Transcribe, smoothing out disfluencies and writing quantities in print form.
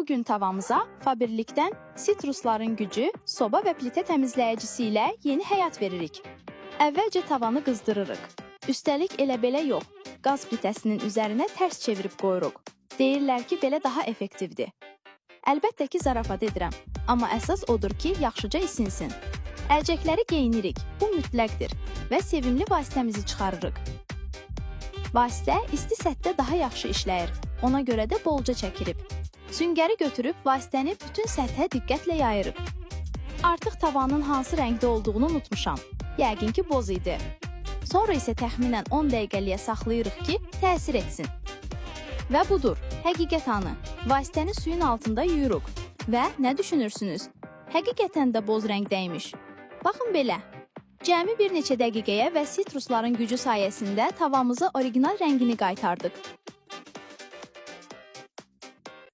Bu gün tavamıza Faberlic-dən sitrusların gücü, soba və plitə təmizləyicisi ilə yeni həyat veririk. Əvvəlcə tavanı qızdırırıq. Üstəlik elə belə yox, qaz plitəsinin üzərinə tərs çevirib qoyuruq. Deyirlər ki, belə daha effektivdir. Əlbəttə ki, zarafat edirəm, amma əsas odur ki, yaxşıca isinsin. Əlcəkləri geyinirik, bu mütləqdir və sevimli vasitəmizi çıxarırıq. Vasitə isti səthdə daha yaxşı işləyir. Ona görə də bolca çəkilib. Süngəri götürüb vasitəni bütün səthə diqqətlə yayırıq. Artıq tavanın hansı rəngdə olduğunu unutmuşam. Yəqin ki, boz idi. Sonra isə təxminən 10 dəqiqəliyə saxlayırıq ki, təsir etsin. Və budur, həqiqət anı. Vasitəni suyun altında yuyuruq. Və nə düşünürsünüz? Həqiqətən də boz rəngdəymiş. Baxın belə. Cəmi bir neçə dəqiqəyə və sitrusların gücü sayəsində tavamıza orijinal rəngini qaytardıq.